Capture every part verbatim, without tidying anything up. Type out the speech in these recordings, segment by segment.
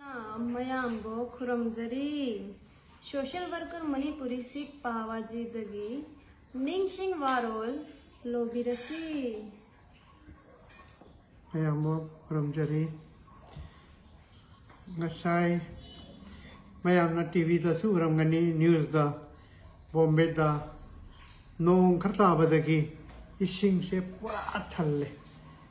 ꯃꯌꯥꯝꯕꯨ ꯈꯨꯔꯨꯝꯖꯔꯤ꯫ Social worker Manipuri Sikh ꯄꯥꯋꯥꯖꯤꯗꯒꯤ ꯅꯤꯡꯁꯤꯡ ꯋꯥꯔꯣꯜ ꯂꯧꯕꯤꯔꯁꯤ꯫ ꯃꯌꯥꯝꯕꯨ ꯈꯨꯔꯨꯝꯖꯔꯤ꯫ ꯉꯁꯥꯏ ꯃꯌꯥꯝꯅ ꯇꯤ ꯚꯤꯗꯁꯨ ꯎꯔꯝꯒꯅꯤ, ꯅ꯭ꯌꯨꯁꯇ, ꯕꯣꯝꯕꯦꯗ ꯅꯣꯡ ꯈꯔ ꯇꯥꯕꯗꯒꯤ ꯏꯁꯤꯡꯁꯦ ꯄꯨꯔꯥ ꯊꯜꯂꯦ꯫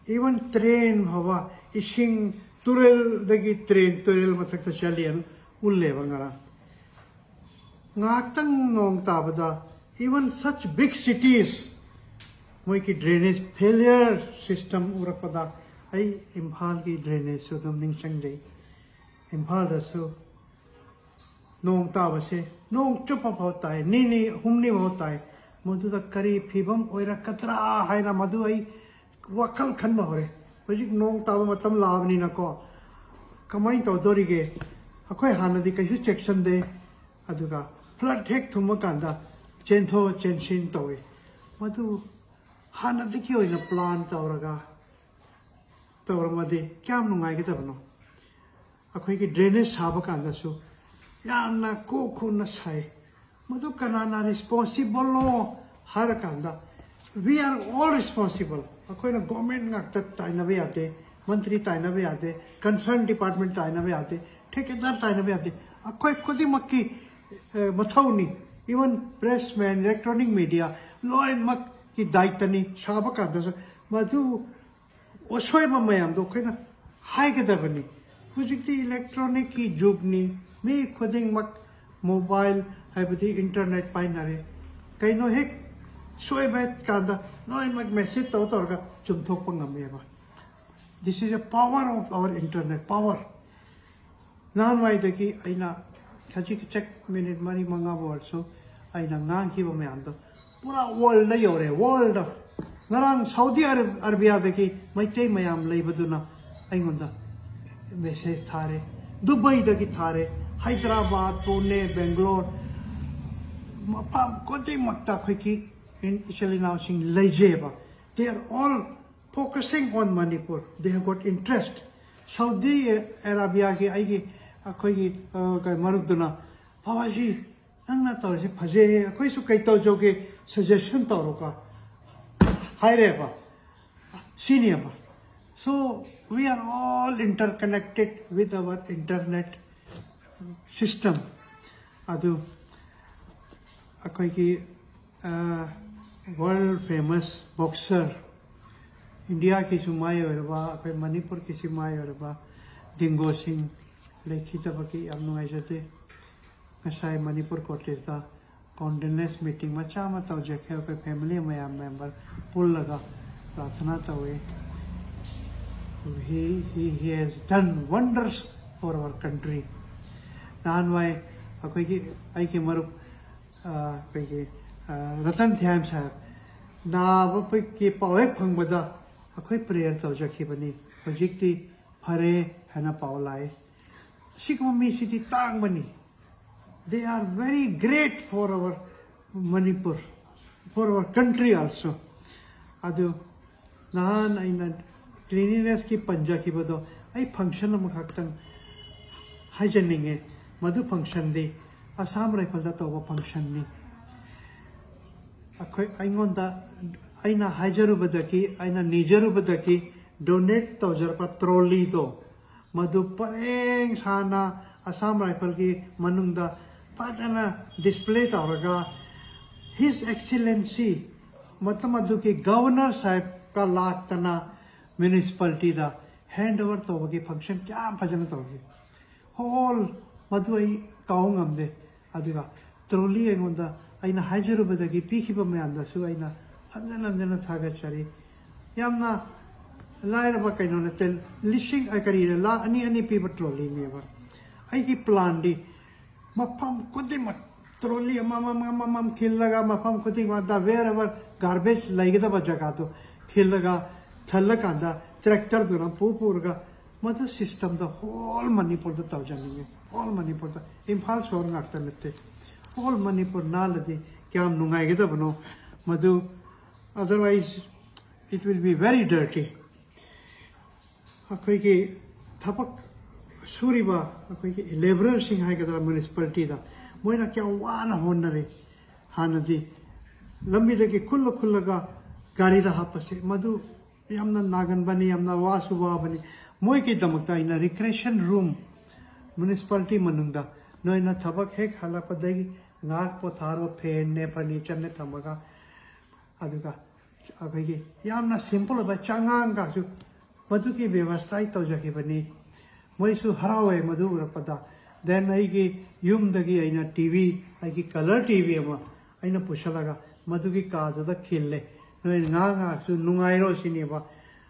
ꯏꯚꯟ ꯇ꯭ꯔꯦꯟ ꯐꯥꯎꯕ ꯏꯁꯤꯡ, ꯇꯨꯔꯦꯜꯗꯒꯤ ꯇ꯭ꯔꯦꯟ ꯇꯨꯔꯦꯜ ꯃꯊꯛꯇ ꯆꯦꯜꯂꯤꯅ ꯎꯠꯂꯦꯕ ꯉꯔꯥꯡ꯫ ꯉꯥꯏꯍꯥꯛꯇꯪ ꯅꯣꯡ ꯇꯥꯕꯗ, even such big cities, ꯃꯣꯏꯒꯤ drainage failure system ꯎꯔꯛꯄꯗ ꯑꯩ ꯏꯝꯐꯥꯜꯒꯤ drainageꯁꯨ ꯑꯗꯨꯝ ꯅꯤꯡꯁꯤꯡꯖꯩ꯫ ꯏꯝꯐꯥꯜꯗꯁꯨ ꯅꯣꯡ ꯇꯥꯕꯁꯦ ꯅꯣꯡ ꯆꯨꯞꯄ ꯐꯥꯎ ꯇꯥꯏ, ꯅꯤꯅꯤ ꯍꯨꯝꯅꯤ ꯐꯥꯎ ꯇꯥꯏ꯫ ꯃꯗꯨꯗ ꯀꯔꯤ ꯐꯤꯕꯝ ꯑꯣꯏꯔꯛꯀꯗ꯭ꯔꯥ ꯍꯥꯏꯅ ꯃꯗꯨ ꯑꯩ ꯋꯥꯈꯜ ꯈꯟꯕ ꯍꯧꯔꯦ꯫ ꯍꯧꯖꯤꯛ ꯅꯣꯡ ꯇꯥꯕ ꯃꯇꯝ ꯂꯥꯛꯑꯕꯅꯤꯅꯀꯣ, ꯀꯃꯥꯏꯅ ꯇꯧꯗꯣꯔꯤꯒꯦ? ꯑꯩꯈꯣꯏ ꯍꯥꯟꯅꯗꯤ ꯀꯩꯁꯨ ꯆꯦꯛꯁꯤꯟꯗꯦ, ꯑꯗꯨꯒ flood ꯍꯦꯛ ꯊꯨꯝꯃꯀꯥꯟꯗ ꯆꯦꯟꯊꯣꯛ ꯆꯦꯟꯁꯤꯟ ꯇꯧꯏ꯫ ꯃꯗꯨ ꯍꯥꯟꯅꯗꯒꯤ ꯑꯣꯏꯅ plan ꯇꯧꯔꯒ ꯇꯧꯔꯝꯃꯗꯤ ꯀꯌꯥꯝ ꯅꯨꯡꯉꯥꯏꯒꯗꯕꯅꯣ꯫ ꯑꯩꯈꯣꯏꯒꯤ drainage ꯁꯥꯕ ꯀꯥꯟꯗꯁꯨ ꯌꯥꯝꯅ ꯀꯣꯛ ꯈꯨꯅ ꯁꯥꯏ꯫ ꯃꯗꯨ ꯀꯅꯥꯅ responsible ꯅꯣ ꯍꯥꯏꯔꯀꯥꯟꯗ, we are all responsible꯫ ꯑꯩꯈꯣꯏꯅ government ꯉꯥꯛꯇ ꯇꯥꯏꯅꯕ ꯌꯥꯗꯦ, ꯃꯟꯇ꯭ꯔꯤ ꯇꯥꯏꯅꯕ ꯌꯥꯗꯦ, concern department ꯇꯥꯏꯅꯕ ꯌꯥꯗꯦ, ꯊꯦꯀꯦꯗꯥꯔ ꯇꯥꯏꯅꯕ ꯌꯥꯗꯦ꯫ ꯑꯩꯈꯣꯏ ꯈꯨꯗꯤꯡꯃꯛꯀꯤ ꯑꯦ, ꯃꯊꯧꯅꯤ꯫ Even pressman, electronic media, ꯂꯣꯏꯅꯃꯛꯀꯤ ꯗꯥꯏꯇꯅꯤ꯫ ꯁꯥꯕ ꯀꯥꯟꯗꯁꯨ ꯃꯗꯨ ꯑꯁꯣꯏꯕ ꯃꯌꯥꯝꯗꯣ ꯑꯩꯈꯣꯏꯅ ꯍꯥꯏꯒꯗꯕꯅꯤ꯫ ꯍꯧꯖꯤꯛꯇꯤ electronicꯀꯤ ꯖꯨꯒꯅꯤ, ꯃꯤ ꯈꯨꯗꯤꯡꯃꯛ mobile, ꯍꯥꯏꯕꯗꯤ internet ꯄꯥꯏꯅꯔꯦ꯫ ꯀꯩꯅꯣ ꯍꯦꯛ ꯁꯣꯏꯕ ꯀꯥꯟꯗ ꯂꯣꯏꯅꯃꯛ message ꯇꯧ ꯇꯧꯔꯒ ꯆꯨꯝꯊꯣꯛꯄ ꯉꯝꯃꯦꯕ꯫ This is a power of our internet, power꯫ ꯅꯍꯥꯟꯋꯥꯏꯗꯒꯤ ꯑꯩꯅ ꯈꯖꯤꯛ ꯈꯖꯤꯛ ꯃꯤꯅꯤꯠ ꯃꯔꯤ ꯃꯉꯥꯕꯨ ꯑꯣꯏꯔꯁꯨ ꯑꯩꯅ ꯉꯥꯡꯈꯤꯕ ꯃꯌꯥꯝꯗꯣ ꯄꯨꯔꯥ worldꯗ ꯌꯧꯔꯦ, worldꯗ꯫ ꯉꯔꯥꯡ ꯁꯥꯎꯗꯤ ꯑꯔꯕꯤꯌꯥꯗꯒꯤ ꯃꯩꯇꯩ ꯃꯌꯥꯝ ꯂꯩꯕꯗꯨꯅ ꯑꯩꯉꯣꯟꯗ message ꯊꯥꯔꯦ, ꯗꯨꯕꯩꯗꯒꯤ ꯊꯥꯔꯦ, ꯍꯥꯏꯗ꯭ꯔꯕꯥꯗ, ꯄꯨꯅꯦ, ꯕꯦꯡꯒ꯭ꯂꯣꯔ, ꯃꯐꯝ ꯈꯨꯗꯤꯡꯃꯛꯇ ꯑꯩꯈꯣꯏꯒꯤ ꯏꯆꯤꯜ ꯏꯅꯥꯎꯁꯤꯡ ꯂꯩꯖꯩꯑꯕ꯫ They are all focusing on Manipur. They have got interest. Saudi ꯑꯦꯔꯥꯕꯤꯌꯥꯒꯤ ꯑꯩꯒꯤ ꯑꯩꯈꯣꯏꯒꯤ ꯑ, ꯀꯩ ꯃꯔꯨꯞꯇꯨꯅ, "ꯕꯕꯥꯖꯤ, ꯅꯪꯅ ꯇꯧꯔꯤꯁꯦ ꯐꯖꯩꯌꯦ, ꯑꯩꯈꯣꯏꯁꯨ ꯀꯩ ꯇꯧꯖꯧꯒꯦ, ꯁꯖꯦꯁꯟ ꯇꯧꯔꯣꯀꯣ" ꯍꯥꯏꯔꯦꯕ꯫ ꯁꯤꯅꯦꯕ꯫ So we are all interconnected with our internet system. ꯑꯗꯨ ꯑꯩꯈꯣꯏꯒꯤ ꯋꯥꯔꯜ ꯐꯦꯃꯁ ꯕꯣꯛꯁꯔ, ꯏꯟꯗꯤꯌꯥꯒꯤꯁꯨ ꯃꯥꯏ ꯑꯣꯏꯔꯕ, ꯑꯩꯈꯣꯏ ꯃꯅꯤꯄꯨꯔꯒꯤꯁꯨ ꯃꯥꯏ ꯑꯣꯏꯔꯕ ꯗꯤꯡꯒꯣ ꯁꯤꯡ ꯂꯩꯈꯤꯗꯕꯒꯤ ꯌꯥꯝ ꯅꯨꯡꯉꯥꯏꯖꯗꯦ꯫ ꯉꯁꯥꯏ ꯃꯅꯤꯄꯨꯔ ꯀꯣꯇꯦꯖꯇ ꯀꯣꯟꯗꯣꯂꯦꯟꯁ ꯃꯤꯇꯤꯡ ꯃꯆꯥ ꯑꯃ ꯇꯧꯖꯈꯤ꯫ ꯑꯩꯈꯣꯏ ꯐꯦꯃꯤꯂꯤ ꯃꯌꯥꯝ ꯃꯦꯝꯕꯔ ꯄꯨꯜꯂꯒ ꯄ꯭ꯔꯥꯊꯅꯥ ꯇꯧꯏ꯫ He, he, he has done wonders for our country. ꯅꯍꯥꯟꯋꯥꯏ ꯑꯩꯈꯣꯏꯒꯤ, ꯑꯩꯒꯤ ꯃꯔꯨꯞ ꯑ, ꯑꯩꯈꯣꯏꯒꯤ ꯑ, ꯔꯇꯟ ꯙ꯭ꯌꯥꯟ ꯁꯥꯍꯦꯕ ꯅꯥꯕꯒꯤ ꯄꯥꯎ ꯍꯦꯛ ꯐꯪꯕꯗ ꯑꯩꯈꯣꯏ ꯄ꯭ꯔꯦꯌꯔ ꯇꯧꯖꯈꯤꯕꯅꯤ꯫ ꯍꯧꯖꯤꯛꯇꯤ ꯐꯔꯦ ꯍꯥꯏꯅ ꯄꯥꯎ ꯂꯥꯛꯏ꯫ ꯁꯤꯒꯨꯝꯕ ꯃꯤꯁꯤꯗꯤ ꯇꯥꯡꯕꯅꯤ꯫ They are very great for our Manipur, for our country also. ꯑꯗꯨ ꯅꯍꯥꯟ ꯑꯩꯅ ꯀ꯭ꯂꯤꯅꯤꯅꯦꯁꯀꯤ ꯄꯟꯖꯈꯤꯕꯗꯣ, ꯑꯩ ꯐꯪꯁꯟ ꯑꯃꯈꯛꯇꯪ ꯍꯥꯏꯖꯅꯤꯡꯉꯦ꯫ ꯃꯗꯨ ꯐꯪꯁꯟꯗꯤ ꯑꯁꯥꯝ ꯔꯥꯏꯐꯜꯗ ꯇꯧꯕ ꯐꯪꯁꯟꯅꯤ꯫ ꯑꯩꯈꯣꯏ, ꯑꯩꯉꯣꯟꯗ, ꯑꯩꯅ ꯍꯥꯏꯖꯔꯨꯕꯗꯒꯤ, ꯑꯩꯅ ꯅꯤꯖꯔꯨꯕꯗꯒꯤ ꯗꯣꯅꯦꯠ ꯇꯧꯖꯔꯛꯄ ꯇ꯭ꯔꯣꯂꯤꯗꯣ, ꯃꯗꯨ ꯄꯔꯦꯡ ꯁꯥꯅ ꯑꯁꯥꯝ ꯔꯥꯏꯐꯜꯒꯤ ꯃꯅꯨꯡꯗ ꯐꯖꯅ ꯗꯤꯁꯄ꯭ꯂꯦ ꯇꯧꯔꯒ, His Excellency, ꯃꯇꯝ ꯑꯗꯨꯒꯤ ꯒꯕꯔꯅꯔ ꯁꯥꯍꯦꯕꯀ ꯂꯥꯛꯇꯅ ꯃ꯭ꯌꯨꯅꯤꯁꯤꯄꯥꯂꯤꯇꯤꯗ ꯍꯦꯟ ꯑꯣꯚꯔ ꯇꯧꯕꯒꯤ ꯐꯪꯁꯟ ꯀꯌꯥꯝ ꯐꯖꯅ ꯇꯧꯈꯤ꯫ ꯍꯣꯜ, ꯃꯗꯨ ꯑꯩ ꯀꯥꯎ ꯉꯝꯗꯦ꯫ ꯑꯗꯨꯒ ꯇ꯭ꯔꯣꯂꯤ ꯑꯩꯉꯣꯟꯗ, ꯑꯩꯅ ꯍꯥꯏꯖꯔꯨꯕꯗꯒꯤ ꯄꯤꯈꯤꯕ ꯃꯌꯥꯝꯗꯁꯨ ꯑꯩꯅ ꯍꯟꯖꯟ ꯍꯟꯖꯟꯅ ꯊꯥꯒꯠꯆꯔꯤ꯫ ꯌꯥꯝꯅ ꯂꯥꯏꯔꯕ ꯀꯩꯅꯣ ꯅꯠꯇꯦ, ꯂꯤꯁꯤꯡ, ꯑ, ꯀꯔꯤ, ꯂꯥꯈ ꯑꯅꯤ, ꯑꯅꯤ ꯄꯤꯕ ꯇ꯭ꯔꯣꯂꯤꯅꯦꯕ꯫ ꯑꯩꯒꯤ ꯄ꯭ꯂꯥꯟꯗꯤ ꯃꯐꯝ ꯈꯨꯗꯤꯡꯃꯛ ꯇ꯭ꯔꯣꯂꯤ ꯑꯃꯃꯝ, ꯑꯃꯃꯝ ꯈꯤꯜꯂꯒ ꯃꯐꯝ ꯈꯨꯗꯤꯡꯃꯛꯇ wherever garbage ꯂꯩꯒꯗꯕ ꯖꯒꯥꯗꯣ ꯈꯤꯜꯂꯒ, ꯊꯜꯂꯀꯥꯟꯗ ꯇ꯭ꯔꯦꯛꯇꯔꯗꯨꯅ ꯄꯨ ꯄꯨꯔꯒ ꯃꯗꯨ ꯁꯤꯁꯇꯦꯝꯗ ꯍꯣꯜ ꯃꯅꯤꯄꯨꯔꯗ ꯇꯧꯖꯅꯤꯡꯉꯤ꯫ ꯍꯣꯜ ꯃꯅꯤꯄꯨꯔꯗ, ꯏꯝꯐꯥꯜ ꯁꯣꯍꯣꯔ ꯉꯥꯛꯇ ꯅꯠꯇꯦ, ꯍꯣꯜ ꯃꯅꯤꯄꯨꯔ ꯅꯥꯜꯂꯗꯤ ꯀꯌꯥꯝ ꯅꯨꯡꯉꯥꯏꯒꯗꯕꯅꯣ ꯃꯗꯨ꯫ Otherwise it will be very dirty. ꯑꯩꯈꯣꯏꯒꯤ ꯊꯕꯛ ꯁꯨꯔꯤꯕ ꯑꯩꯈꯣꯏꯒꯤ ꯂꯦꯕꯔꯔꯁꯤꯡ ꯍꯥꯏꯒꯗ꯭ꯔꯥ, ꯃ꯭ꯌꯨꯅꯤꯁꯤꯄꯥꯂꯤꯇꯤꯗ ꯃꯣꯏꯅ ꯀꯌꯥꯝ ꯋꯥꯅ ꯍꯣꯠꯅꯔꯤ꯫ ꯍꯥꯟꯅꯗꯤ ꯂꯝꯕꯤꯗꯒꯤ ꯈꯨꯜꯂ ꯈꯨꯜꯂꯒ ꯒꯥꯔꯤꯗ ꯍꯥꯞꯄꯁꯦ, ꯃꯗꯨ ꯌꯥꯝꯅ ꯅꯥꯒꯟꯕꯅꯤ, ꯌꯥꯝꯅ ꯋꯥꯁꯨ ꯋꯥꯕꯅꯤ꯫ ꯃꯣꯏꯒꯤꯗꯃꯛꯇ ꯑꯩꯅ ꯔꯤꯀ꯭ꯔꯦꯁꯟ ꯔꯨꯝ ꯃ꯭ꯌꯨꯅꯤꯁꯤꯄꯥꯂꯤꯇꯤ ꯃꯅꯨꯡꯗ ꯅꯣꯏꯅ ꯊꯕꯛ ꯍꯦꯛ ꯍꯜꯂꯛꯄꯗꯒꯤ ꯉꯥꯏꯍꯥꯛ ꯄꯣꯊꯥꯔꯣ, ꯐꯦꯟꯅꯦ ꯐꯔꯅꯤꯆꯔꯅꯦ ꯊꯝꯃꯒ, ꯑꯗꯨꯒ ꯑꯩꯈꯣꯏꯒꯤ ꯌꯥꯝꯅ ꯁꯤꯝꯄꯜ ꯑꯣꯏꯕ ꯆꯉꯥꯡꯒꯁꯨ ꯃꯗꯨꯒꯤ ꯕꯦꯕꯁꯊꯥ ꯑꯩ ꯇꯧꯖꯈꯤꯕꯅꯤ꯫ ꯃꯣꯏꯁꯨ ꯍꯔꯥꯎꯋꯦ ꯃꯗꯨ ꯎꯔꯛꯄꯗ꯫ ꯗꯦꯟ ꯑꯩꯒꯤ ꯌꯨꯝꯗꯒꯤ ꯑꯩꯅ ꯇꯤ ꯚꯤ, ꯑꯩꯒꯤ ꯀꯂꯔ ꯇꯤ ꯚꯤ ꯑꯃ ꯑꯩꯅ ꯄꯨꯁꯜꯂꯒ ꯃꯗꯨꯒꯤ ꯀꯥꯗꯨꯗ ꯈꯤꯜꯂꯦ꯫ ꯅꯣꯏ ꯉꯥꯏꯍꯥꯛ ꯉꯥꯏꯍꯥꯛꯁꯨ ꯅꯨꯡꯉꯥꯏꯔꯣ ꯁꯤꯅꯦꯕ꯫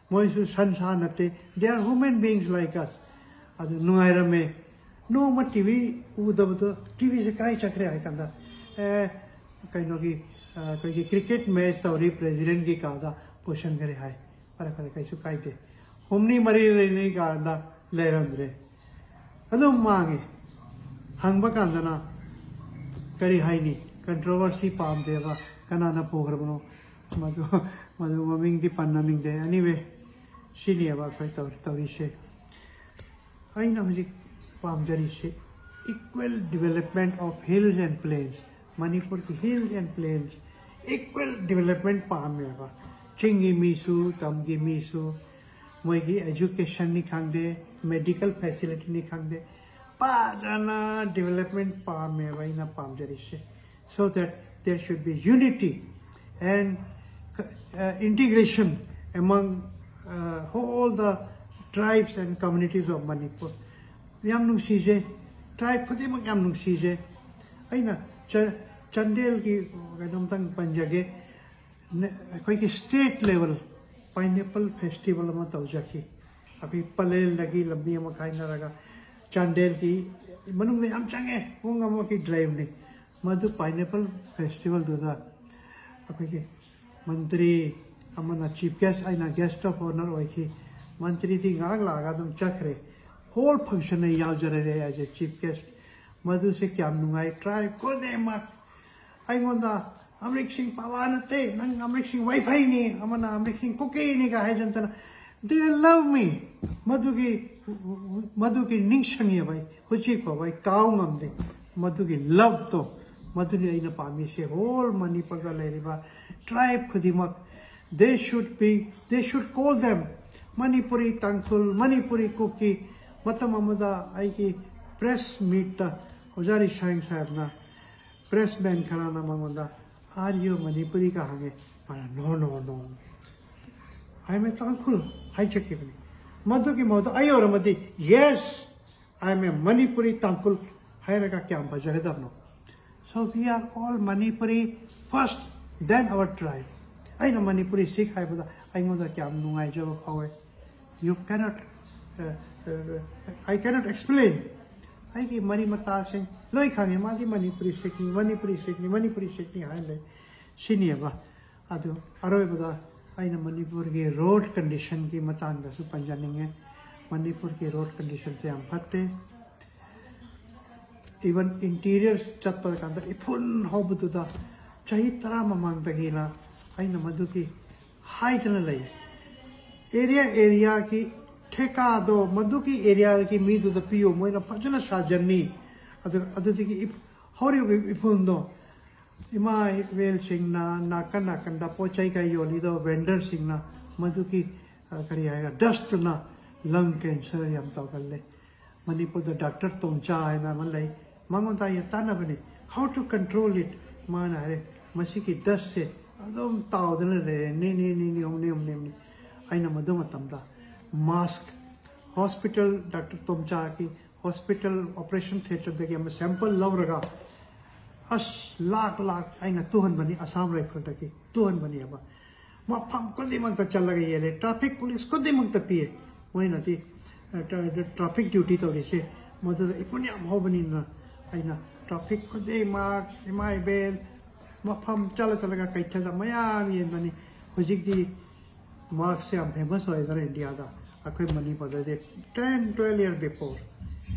ꯃꯣꯏꯁꯨ ꯁꯟ ꯁꯥ ꯅꯠꯇꯦ, they are human beings like us꯫ ꯑꯗꯨ ꯅꯨꯡꯉꯥꯏꯔꯝꯃꯦ꯫ ꯅꯣꯡꯃ ꯇꯤ ꯚꯤ ꯎꯗꯕꯗꯣ, ꯇꯤ ꯚꯤꯁꯦ ꯀꯗꯥꯏ ꯆꯠꯈ꯭ꯔꯦ ꯍꯥꯏ ꯀꯥꯟꯗ, ꯑꯦ, ꯀꯩꯅꯣꯒꯤ, ꯑ, ꯑꯩꯈꯣꯏꯒꯤ ꯀ꯭ꯔꯤꯀꯦꯠ ꯃꯦꯠꯆ ꯇꯧꯔꯤ ꯄ꯭ꯔꯦꯁꯤꯗꯦꯟꯒꯤ ꯀꯥꯗ ꯄꯨꯁꯟꯈ꯭ꯔꯦ ꯍꯥꯏ꯫ ꯐꯔꯦ ꯐꯔꯦ, ꯀꯩꯁꯨ ꯀꯥꯏꯗꯦ꯫ ꯍꯨꯝꯅꯤ ꯃꯔꯤ ꯂꯩꯅꯩ ꯀꯥꯟꯗ ꯂꯩꯔꯝꯗ꯭ꯔꯦ꯫ ꯑꯗꯨꯝ ꯃꯥꯡꯉꯦ꯫ ꯍꯪꯕ ꯀꯥꯟꯗꯅ ꯀꯔꯤ ꯍꯥꯏꯅꯤ, ꯀꯟꯇ꯭ꯔꯣꯚꯔꯁꯤ ꯄꯥꯝꯗꯦꯕ, ꯀꯅꯥꯅ ꯄꯨꯈ꯭ꯔꯕꯅꯣ ꯃꯗꯨ, ꯃꯗꯨ ꯃꯃꯤꯡꯗꯤ ꯄꯟꯅꯅꯤꯡꯗꯦ꯫ ꯑꯦꯅꯤꯋꯦ, ꯁꯤꯅꯦꯕ ꯑꯩꯈꯣꯏ ꯇꯧꯔꯤ, ꯇꯧꯔꯤꯁꯦ꯫ ꯑꯩꯅ ꯍꯧꯖꯤꯛ ꯄꯥꯝꯖꯔꯤꯁꯦ equal development of hills and plains꯫ ꯃꯅꯤꯄꯨꯔꯒꯤ ꯍꯤꯜ ꯑꯦꯟ ꯄ꯭ꯂꯦꯟꯁ ꯏꯀ꯭ꯋꯦꯜ ꯗꯤꯕꯂꯞꯃꯦꯟ ꯄꯥꯝꯃꯦꯕ꯫ ꯆꯤꯡꯒꯤ ꯃꯤꯁꯨ, ꯇꯝꯒꯤ ꯃꯤꯁꯨ, ꯃꯣꯏꯒꯤ ꯑꯦꯖꯨꯀꯦꯁꯟꯅꯤ ꯈꯪꯗꯦ, ꯃꯦꯗꯤꯀꯦꯜ ꯐꯦꯁꯤꯂꯤꯇꯤꯅꯤ ꯈꯪꯗꯦ, ꯐꯖꯅ ꯗꯤꯕꯂꯞꯃꯦꯟ ꯄꯥꯝꯃꯦꯕ ꯑꯩꯅ ꯄꯥꯝꯖꯔꯤꯁꯦ꯫ So that there should be unity and uh, integration among uh, all the tribes and communities of Manipur꯫ ꯌꯥꯝ ꯅꯨꯡꯁꯤꯖꯩ, ꯇ꯭ꯔꯥꯏꯕ ꯈꯨꯗꯤꯡꯃꯛ ꯌꯥꯝ ꯅꯨꯡꯁꯤꯖꯩ꯫ ꯑꯩꯅ ꯆ-, ꯆꯥꯟꯗꯦꯜꯒꯤ ꯀꯩꯅꯣꯝꯇꯪ ꯄꯟꯖꯒꯦ꯫ ꯅ-, ꯑꯩꯈꯣꯏꯒꯤ ꯁ꯭ꯇꯦꯠ ꯂꯦꯕꯦꯜ ꯄꯥꯏꯅꯦꯄꯜ ꯐꯦꯁꯇꯤꯚꯦꯜ ꯑꯃ ꯇꯧꯖꯈꯤ꯫ ꯑꯩꯈꯣꯏ ꯄꯂꯦꯜꯗꯒꯤ ꯂꯝꯕꯤ ꯑꯃ ꯈꯥꯏꯅꯔꯒ ꯆꯥꯟꯗꯦꯜꯒꯤ ꯃꯅꯨꯡꯗ ꯌꯥꯝ ꯆꯪꯉꯦ, ꯄꯨꯡ ꯑꯃꯒꯤ ꯗ꯭ꯔꯥꯏꯚꯅꯤ꯫ ꯃꯗꯨ ꯄꯥꯏꯅꯦꯄꯜ ꯐꯦꯁꯇꯤꯚꯦꯜꯗꯨꯗ ꯑꯩꯈꯣꯏꯒꯤ ꯃꯟꯇ꯭ꯔꯤ ꯑꯃꯅ ꯆꯤꯐ ꯒꯦꯁ, ꯑꯩꯅ ꯒꯦꯁ ꯑꯣꯐ ꯑꯣꯅꯔ ꯑꯣꯏꯈꯤ꯫ ꯃꯟꯇ꯭ꯔꯤꯗꯤ ꯉꯥꯏꯍꯥꯛ ꯂꯥꯛꯑꯒ ꯑꯗꯨꯝ ꯆꯠꯈ꯭ꯔꯦ꯫ ꯍꯣꯜ ꯐꯪꯁꯟ ꯑꯩ ꯌꯥꯎꯖꯔꯦ as a chief guest꯫ ꯃꯗꯨꯁꯦ ꯀꯌꯥꯝ ꯅꯨꯡꯉꯥꯏ꯫ ꯇ꯭ꯔꯥꯏꯕ ꯈꯨꯗꯤꯡꯃꯛ ꯑꯩꯉꯣꯟꯗ "ꯑꯃ꯭ꯔꯤꯛ ꯁꯤꯡ ꯄꯋꯥ ꯅꯠꯇꯦ, ꯅꯪ ꯑꯃ꯭ꯔꯤꯛ ꯁꯤꯡ ꯋꯥꯏꯐꯩꯅꯤ, ꯑꯃꯅ ꯑꯃ꯭ꯔꯤꯛ ꯁꯤꯡ ꯀꯨꯀꯤꯅꯤꯒ" ꯍꯥꯏꯖꯟꯇꯅ, they love me꯫ ꯃꯗꯨꯒꯤ ꯃꯗꯨꯒꯤ ꯅꯤꯡꯁꯤꯡꯉꯦꯕ ꯑꯩ ꯍꯧꯖꯤꯛ ꯐꯥꯎꯕ ꯑꯩ ꯀꯥꯎ ꯉꯝꯗꯦ꯫ ꯃꯗꯨꯒꯤ ꯂꯞꯇꯣ, ꯃꯗꯨꯅꯤ ꯑꯩꯅ ꯄꯥꯝꯃꯤꯁꯦ꯫ ꯍꯣꯜ ꯃꯅꯤꯄꯨꯔꯗ ꯂꯩꯔꯤꯕ ꯇ꯭ꯔꯥꯏꯕ ꯈꯨꯗꯤꯡꯃꯛ, they should be, they should call them Manipuri, Tangkhul, Manipuri, Kuki꯫ ꯃꯇꯝ ꯑꯃꯗ ꯑꯩꯒꯤ ꯄ꯭ꯔꯦꯁ ꯃꯤꯠꯇ ꯑꯣꯖꯥ ꯔꯤꯁꯥꯏꯟ ꯁꯥꯍꯦꯕꯅ, ꯄ꯭ꯔꯦꯁ ꯃꯦꯟ ꯈꯔꯅ ꯃꯉꯣꯟꯗ, "Are you Manipuri?" ꯀ ꯍꯪꯉꯦ꯫ ꯃꯥꯅ, "No, no, no, I am a Tangkhul" ꯍꯥꯏꯖꯈꯤꯕꯅꯤ꯫ ꯃꯗꯨꯒꯤ ꯃꯍꯨꯠꯇ ꯑꯩ ꯑꯣꯏꯔꯝꯃꯗꯤ, "Yes, I am a Manipuri Tangkhul" ꯍꯥꯏꯔꯒ ꯀꯌꯥꯝ ꯐꯖꯒꯗꯕꯅꯣ꯫ So we are all Manipuri first, then our tribe. ꯑꯩꯅ ꯃꯅꯤꯄꯨꯔꯤ ꯁꯤꯈ ꯍꯥꯏꯕꯗ ꯑꯩꯉꯣꯟꯗ ꯀꯌꯥꯝ ꯅꯨꯡꯉꯥꯏꯖꯕ ꯐꯥꯎꯋꯦ꯫ You cannot, uh, uh, I cannot explain. ꯑꯩꯒꯤ ꯃꯔꯤ ꯃꯇꯥꯁꯤꯡ ꯂꯣꯏ ꯈꯪꯉꯦ, ꯃꯥꯗꯤ ꯃꯅꯤꯄꯨꯔꯤ ꯁꯤꯈꯅꯤ, ꯃꯅꯤꯄꯨꯔꯤ ꯁꯤꯈꯅꯤ, ꯃꯅꯤꯄꯨꯔꯤ ꯁꯤꯈꯅꯤ ꯍꯥꯏꯅ ꯂꯩ꯫ ꯁꯤꯅꯦꯕ꯫ ꯑꯗꯨ ꯑꯔꯣꯏꯕꯗ ꯑꯩꯅ ꯃꯅꯤꯄꯨꯔꯒꯤ ꯔꯣꯗ ꯀꯟꯗꯤꯁꯟꯒꯤ ꯃꯇꯥꯡꯗꯁꯨ ꯄꯟꯖꯅꯤꯡꯉꯦ꯫ ꯃꯅꯤꯄꯨꯔꯒꯤ ꯔꯣꯗ ꯀꯟꯗꯤꯁꯟꯁꯦ ꯌꯥꯝ ꯐꯠꯇꯦ꯫ ꯏꯚꯟ ꯏꯟꯇꯤꯔꯤꯌꯔ ꯆꯠꯄ ꯀꯥꯟꯗ ꯏꯐꯨꯟ ꯍꯧꯕꯗꯨꯗ, ꯆꯍꯤ ꯇꯔꯥ ꯃꯃꯥꯡꯗꯒꯤꯅ ꯑꯩꯅ ꯃꯗꯨꯒꯤ ꯍꯥꯏꯗꯅ ꯂꯩ꯫ ꯑꯦꯔꯤꯌꯥ ꯑꯦꯔꯤꯌꯥꯒꯤ ꯊꯦꯀꯥꯗꯣ ꯃꯗꯨꯒꯤ ꯑꯦꯔꯤꯌꯥꯒꯤ ꯃꯤꯗꯨꯗ ꯄꯤꯌꯨ, ꯃꯣꯏꯅ ꯐꯖꯅ ꯁꯥꯖꯟꯅꯤ꯫ ꯑꯗꯨ, ꯑꯗꯨꯗꯒꯤ ꯏꯐ-, ꯍꯧꯔꯤꯕ ꯏꯐꯨꯟꯗꯣ ꯏꯃꯥ ꯏꯕꯦꯜꯁꯤꯡꯅ ꯅꯥꯀꯟ ꯅꯥꯀꯟꯗ ꯄꯣꯠ ꯆꯩ ꯀꯩ ꯌꯣꯜꯂꯤꯗꯣ, ꯚꯦꯟꯗꯔꯁꯤꯡꯅ, ꯃꯗꯨꯒꯤ, ꯑ, ꯀꯔꯤ ꯍꯥꯏꯔ, ꯗꯁꯇꯨꯅ ꯂꯪ ꯀꯦꯟꯁꯔ ꯌꯥꯝ ꯇꯧꯒꯜꯂꯦ꯫ ꯃꯅꯤꯄꯨꯔꯗ ꯗꯥꯛꯇꯔ ꯇꯣꯝꯆꯥ ꯍꯥꯏꯅ ꯑꯃ ꯂꯩ, ꯃꯉꯣꯟꯗ ꯑꯩꯅ ꯇꯥꯟꯅꯕꯅꯤ, "How to control it?" ꯃꯥꯅ ꯍꯥꯏꯔꯦ, "ꯃꯁꯤꯒꯤ ꯗꯁꯁꯦ ꯑꯗꯨꯝ ꯇꯥꯎꯗꯅ ꯂꯩꯔꯦ, ꯅꯤꯅꯤ, ꯅꯤꯅꯤ, ꯍꯨꯝꯅꯤ, ꯍꯨꯝꯅꯤ, ꯍꯨꯝꯅꯤ"꯫ ꯑꯩꯅ ꯃꯗꯨ ꯃꯇꯝꯗ ꯃꯥꯁꯛ, ꯍꯣꯁꯄꯤꯇꯥꯜ, ꯗꯥꯛꯇꯔ ꯇꯣꯝꯆꯥꯒꯤ ꯍꯣꯁꯄꯤꯇꯥꯜ ꯑꯣꯄꯔꯦꯁꯟ ꯊꯤꯌꯦꯇꯔꯗꯒꯤ ꯑꯃ ꯁꯦꯝꯄꯜ ꯂꯧꯔꯒ, ꯑꯁ, ꯂꯥꯛ ꯂꯥꯛ ꯑꯩꯅ ꯇꯨꯍꯟꯕꯅꯤ, ꯑꯁꯥꯝ ꯔꯥꯏꯐꯜꯗꯒꯤ ꯇꯨꯍꯟꯕꯅꯦꯕ꯫ ꯃꯐꯝ ꯈꯨꯗꯤꯡꯃꯛꯇ ꯆꯠꯂꯒ ꯌꯦꯜꯂꯦ, ꯇ꯭ꯔꯥꯐꯤꯛ ꯄꯨꯂꯤꯁ ꯈꯨꯗꯤꯡꯃꯛꯇ ꯄꯤꯌꯦ꯫ ꯃꯣꯏꯅꯗꯤ, ꯑ, ꯇ꯭ꯔꯥ-, ꯇ꯭ꯔꯥꯐꯤꯛ ꯗ꯭ꯌꯨꯇꯤ ꯇꯧꯔꯤꯁꯦ꯫ ꯃꯗꯨꯗ ꯏꯐꯨꯟ ꯌꯥꯝ ꯍꯧꯕꯅꯤꯅ ꯑꯩꯅ ꯇ꯭ꯔꯥꯐꯤꯛ ꯈꯨꯗꯤꯡꯃꯛ, ꯏꯃꯥ ꯏꯕꯦꯜ, ꯃꯐꯝ ꯆꯠꯂ ꯆꯠꯂꯒ ꯀꯩꯊꯦꯜꯗ ꯃꯌꯥꯝ ꯌꯦꯟꯕꯅꯤ꯫ ꯍꯧꯖꯤꯛꯇꯤ ꯃꯥꯁꯛꯁꯦ ꯌꯥꯝ ꯐꯦꯃꯁ ꯑꯣꯏꯗꯅ ꯏꯟꯗꯤꯌꯥꯗ, ꯑꯩꯈꯣꯏ ꯃꯅꯤꯄꯨꯔꯗꯗꯤ ten twelve year before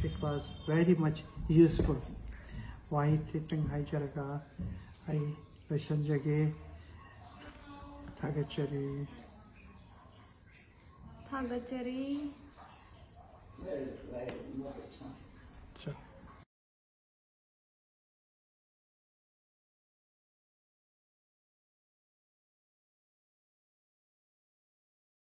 it was very much useful꯫ ꯋꯥꯍꯩ ꯈꯤꯇꯪ ꯍꯥꯏꯖꯔꯒ ꯑꯩ ꯂꯣꯏꯁꯤꯟꯖꯒꯦ꯫ ꯊꯥꯒꯠꯆꯔꯤ꯫ ꯊꯥꯒꯠꯆꯔꯤ꯫ Very, very much. Sure.